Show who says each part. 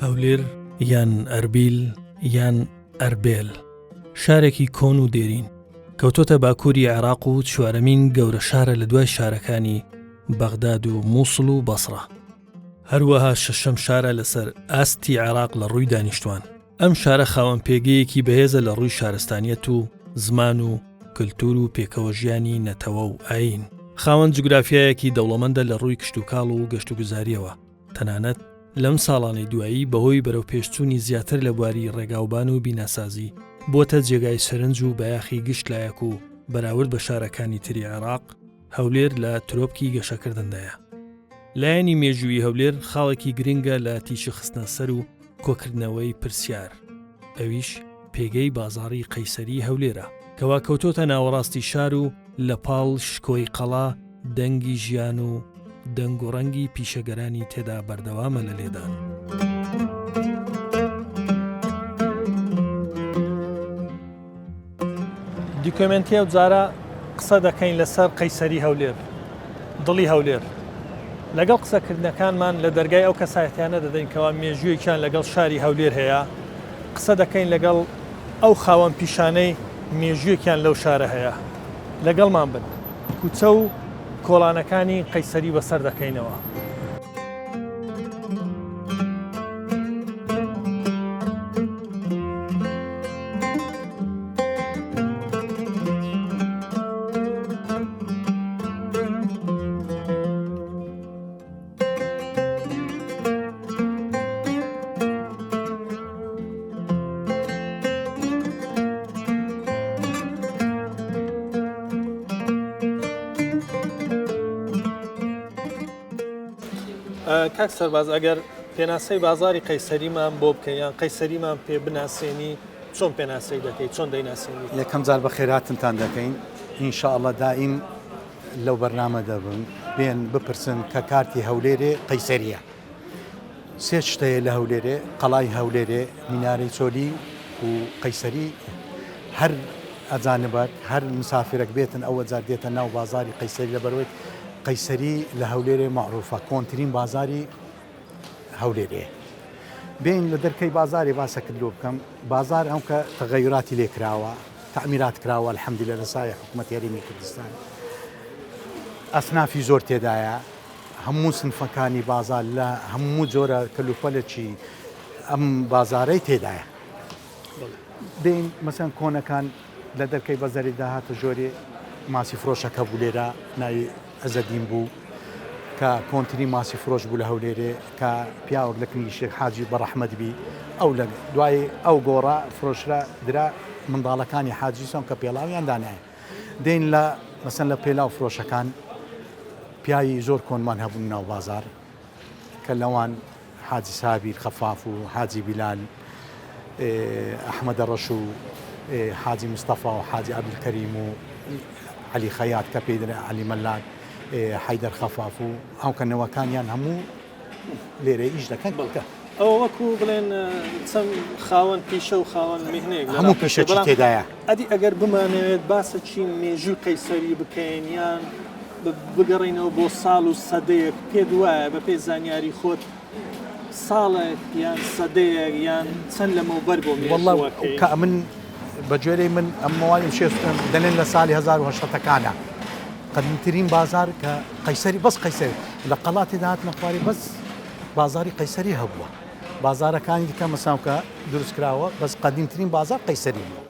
Speaker 1: هەولێر یان ئەربیل یان ئەربێل شارێکی کۆن و دێرین کەوتۆتە باکووری عێراق و چوارەمین گەورە شارە لە دوای شارەکانی بەغداد و مووسڵ و بەسڕە. هەروەها شەشەم شارە لەسەر ئاستی عێراق لە ڕووی دانیشتوان. ئەم شارە خاوەن پێگەیەکی بەهێزە لە ڕووی شارستانیەت و زمان و کلتور و پێکەوەژیانی نەتەوە و ئایین. خاوەن جوگرافیایەکی دەوڵەمەندە لە ڕووی کشتوکاڵ و گەشتوگوزارییەوە، تەنانەت لەم ساڵانەی دوایی بەهۆی بەرەوپێشچوونی زیاتر لە بواری ڕێگاوبان و بیناسازی بووەتە جێگای سەرنج و بایەخی گشت لایەک و بەراورد بە شارەکانی تری عێراق، هەولێر لە ترۆپکی گەشەکردندایە. لایەنی مێژوویی هەولێر خاڵێکی گرنگە لە تیشکخستنە سەر و کۆکردنەوەی پرسیار، ئەویش پێگەی بازاڕی قەیسەریی هەولێرە، کەوا کەوتۆتە ناوەڕاستی شار و لە پاڵ شکۆی قەڵا دەنگی ژیان و دەنگ و ڕەنگی پیشەگەرانی تێدا بەردەوامە لە لێدان. دیکۆمێنتی ئەو جارە قسە دەکەین لەسەر قەیسەری هەولێر، دڵی هەولێر. لەگەڵ قسەکردنەکانمان لە دەرگای ئەو کەسایەتیانە دەدەین کەوا مێژوویەکیان لەگەڵ شاری هەولێر هەیە، قسە دەکەین لەگەڵ ئەو خاوەن پیشانەی مێژوویەکیان لەو شارە هەیە. لەگەڵمان بن. کوچە و کۆڵانەکانی قەیسەری بەسەر دەکەینەوە. کاک سەرباز ئەگەر پێناسەی بازاری قەیسەریمان بۆ بکەی یان قەیسەریمان پێ بناسێنی چۆن پێناسەی دەکەی چۆن دەیناسێنی؟
Speaker 2: یەکەم جار بەخێرهاتنتان دەکەین ان شاء اللە دایم لەو بەرنامە دەبن بێن بپرسن کە کارتی هەولێرێ قەیسەریە سێ شت هەیە لە هەولێرێ قەڵای هەولێرێ مینارەی چۆلی و قەیسەری هەر ئەجانبەک هەر مسافرەک بێتن ئەوە جار دێتە ناو بازاری قەیسەری لەبەرەوەی قەیسەری لە هەولێرێ مەعروفە کۆنترین بازاری هەولێرێ بێین لە دەرکەی بازارێ باسەکت لۆ بکەم بازار ئەم کە تەغەیراتی لێ کراوە تەعمیرات کراوە الحمدللە لە سایە حکوومەتی هەرێمی کوردستان ئەسنافی زۆر تێدایە هەموو سنفەکانی بازار لە هەموو جۆرە کەلوپەلێکی ئەم بازارەی تێدایە بین مەسەن کۆنەکان لە دەرکەی بەزەری داهاتە ژۆرێ ماسی فرۆشەکە بوو لێرە ناوی عزەدین بوو کە کۆنترین ماسی فرۆش بوو لە هەولێرێ کە پیاوەک لە کنی شێخ حاجی بە ڕەحمەت بی ئەو لە دوای ئەو گۆڕا فرۆشرا درا منداڵەکانی حاجی سۆن کە پێڵاویان دانایە دێن لە مەسەن لە پێلاو فرۆشەکان پیاوی زۆر کۆنمان هەبوون ناو بازار کە لەوان حاجی سابیر خەفاف و حاجی بیلال ئەحمەدە ڕەش و حاجی مستەفا و حاجی عەبدولکەریم و عەلی خەیات کە پێی دەڵێن عەلی مەلاک حەیدەر خەفاف و ئەو کە نەوەکانیان هەموو لێرە ئیش دەکەن
Speaker 1: بەڵکە ئەوە وەکو بڵێن چەند خاوەن پیشە و خاوەن میهنەیەک
Speaker 2: هەموو پیشەکی تێدایە.
Speaker 1: ئەدی ئەگەر بمانەوێت باسەکی مێژووی قەیسەری بکەین یان بگەڕێینەوە بۆ ساڵ و سەدەیەک پێت وایە بەپێی زانیاری خۆت ساڵێک یان سەدەیەک یان چەند لەمەوبەر بۆ مێژووەکەی؟
Speaker 2: کە ئەمن بە گوێرەی من ئەم مەوای شێست دەلێن لە ساڵی 1800ەکانە قەدیمترین بازار کە قەیسەری بەس قەیسەری لە قەڵاتی داهاتنە خوارێ بەس بازاری قەیسەری هەبووە بازارەکانی دیکە مەساوکە دروست کراوە بەس قەدیمترین بازار قەیسەری بووە.